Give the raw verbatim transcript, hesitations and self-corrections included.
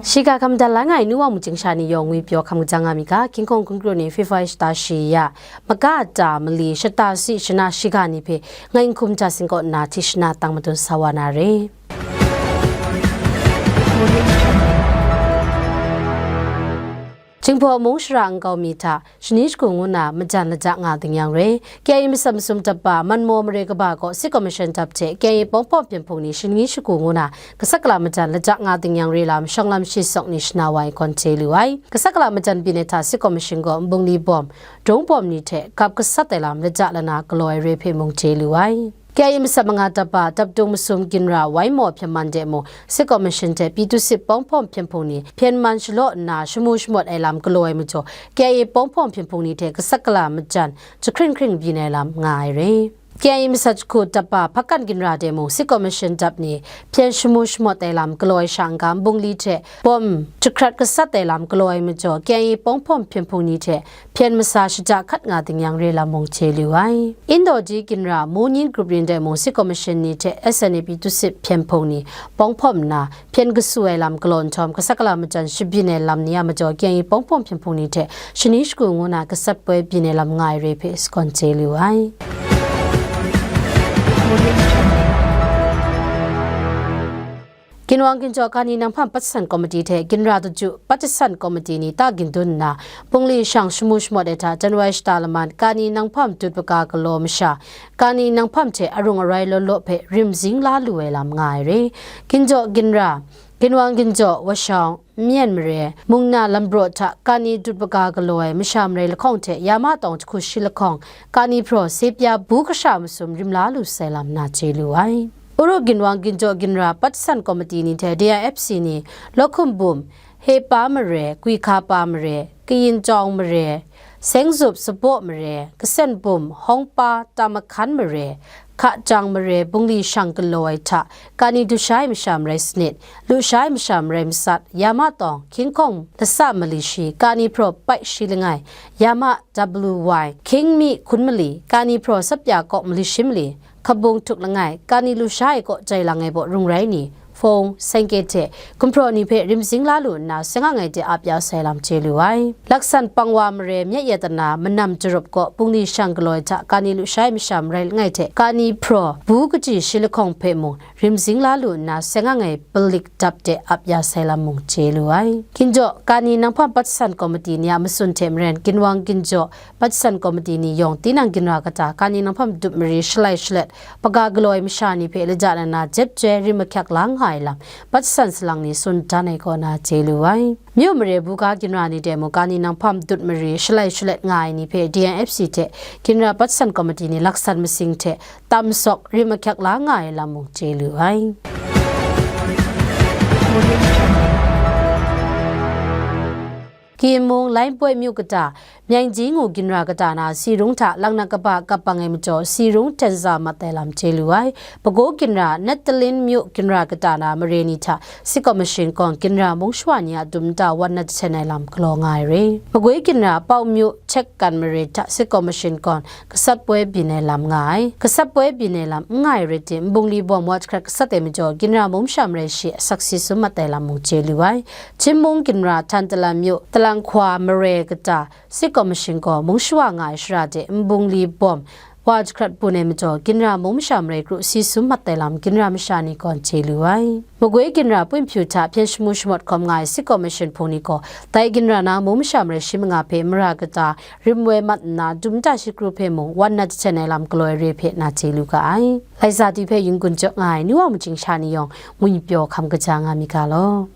Shiga hkam da la ngai nu wa mu chyingsha ni yawng ngwi pyaw hkam kaja nga mi ga, King Kong Hkun Kru ni FIFA shata shi ya, maga ta mali shata si shana shiga ni hpe ngai n hkum ja singkaw nna hti shana tang madun sa wa na re. Jinghpaw mung shara nkau mi hta, shani shagu ngu na majan laja nga ding yang re. K I A masat masum dap ba Manmaw mare kaba gaw State Commission dap hte K I A pawng hpawm hpyen hpung ni shani shagu ngu na gasat gala majan laja nga ding yang re lam shawng lam shi sawk ni shana wa ai gawn chye lu ai. Gasat gala majan byin ai hta State Commission gaw nbungli bawm, drawng bawm ni hte gap gasat ai lam laja lana galaw ai re hpe mung chye lu ai. K I A masat manga dap ba daptung masum ginra Wai Maw hpyen man de mung, State Commission hte Pyithusit pawng hpawm hpyen hpung ni hpyen man shalaw nna shamu shamawt ai lam galaw ai majaw, K I A pawng hpawm hpyen hpung ni hte gasat gala majan jahkring hkring byin ai lam nga ai re. K I A masat jahku dap ba Hpakan ginra de mung, State Commission dap ni hpyen shamu shamawt ai lam galaw ai sha n-ga, nbungli hte bawm jahkrat gasat ai lam galaw ai majaw, K I A pawng hpawm hpyen hpung ni hte hpyen masa shaja hkat nga ding yang re lam mung chye lu ai. Indaw ji ginra Monin Group rin dai mung State Commission ni hte S N A Pyithusit hpyen hpung ni pawng hpawm nna, hpyen gasu ai lam galaw nhtawm, gasat gala majan shabyin ai lam ni a majaw, K I A pawng hpawm hpyen hpung ni hte shani shagu ngu na gasat poi byin ai lam nga ai re hpe sagawn chye lu ai. Ginwang Ginjaw Kani Nanghpam Patsan Komiti hte Ginra Daju Patsan Komiti ni ta gindun nna, bungli shang shamu shamawt ai hta January shata laman Kani Nanghpam dut baga galaw masha, Kani Nanghpam hte arung arai law law hpe rim zing la lu ai lam nga ai re. Ginjaw Ginra, Ginwang Ginjaw Washawng, Myen mare, Mungna Lambraw hta Kani dut baga galaw ai masha marai lahkawng hte Yama tawng jahku shi lahkawng, Kani hpraw Sepya bu kasha masum rim la lu sai lam na chye lu ai. Uru Ginwang Ginjaw Ginra Patsan Komiti ni hte D I F C ni, Lawhkum Bum, Hepa mare, Gwihkapa mare, Kayin Jawng mare, Sengzup Sabaw mare, Kasen Bum, Hawngpa, Tamakhan mare, Hkajang mare, bungli shang galaw ai hta, Kani dut sha ai masha marai sanit, lu sha ai masha marai masat, Yama tawng, Hkying hkawng lasa mali shi, Kani hpraw pai shi langai, Yama W Y, Hkying mi hkun mali, Kani hpraw sapya kawk mali shi mali, Hkabung htuk langai, Kani lu sha ai kaw jai lang ai baw rung rai ni, fawng, sengke hte gumhpraw ni hpe rim zing la lu nna, sainga ngai de ap ya sai lam chye lu ai. Laksan Pangwa mare, Myaye tana, Manam Jarup kaw bungli shang galaw ai hta Kani lu sha ai masha marai langai hte Kani hpraw bu kaji shi lahkawng hpe mung rim zing la lu nna, sainga ngai palik dap de ap ya sai lam mung chye lu ai. Ginjaw, Kani Nanghpam Patsan Komiti ni a matsun hte maren, Ginwang Ginjaw Patsan Komiti ni yawng tinang ginra kata Kani Nanghpam dut mari shalai shalet, baga galaw ai masha ni hpe laja lana jep joi rim ahkyak la nga ai lam, Patsan salang ni tsun dan ai kaw na chye lu ai. Myu mare buga ginra ni de mung Kani Nanghpam dut mari shalai shalet nga ai ni hpe D I F C hte Ginra Patsan Komiti ni laksan masing hte tam sawk rim ahkyak la nga ai lam mung chye lu ai. Kyin mung Lainpoi myu kata, Myaingji ngu ginra kata na Sirung hta langnat kaba kap bang ai majaw, Sirung tenza mat ai lam chye lu ai. Bago ginra Netherlands myu ginra kata na mare ni hta State Commission gaw ginra mung shawa ni a dum nta wan nat jahten ai lam galaw nga ai re. Magwi ginra Pau myu Chek Kan mare hta State Commission gaw gasat poi byin ai lam nga ai. Gasat poi byin ai lam n nga ai rai tim, nbungli bawm wa jahkrat gasat ai majaw, ginra mung masha marai shi asak si sum mat ai lam mung chye lu ai. Hpyin mung ginra Htan Talan myu Talang Hkwa mare kata State Commission gaw mung shawa nga ai shara de nbungli bawm wa jahkrat bun ai majaw, ginra mung masha marai kru si sum mat ai lam ginra masha ni gaw chye lu ai. Magwi ginra Pawinpyu hta hpyen shamu shamawt hkawm nga ai State Commission hpung ni gaw, dai ginra na mung masha marai shi manga hpe mara kata rim woi mat nna, dum nta shi kru hpe mung wan nat jahten ai lam galaw ai re hpe na chye lu ga ai. Laisa ti hpe yin gun jaw nga ai ni wa machyin sha ni yawng ngwi pyaw hkam kaja nga mi ga law.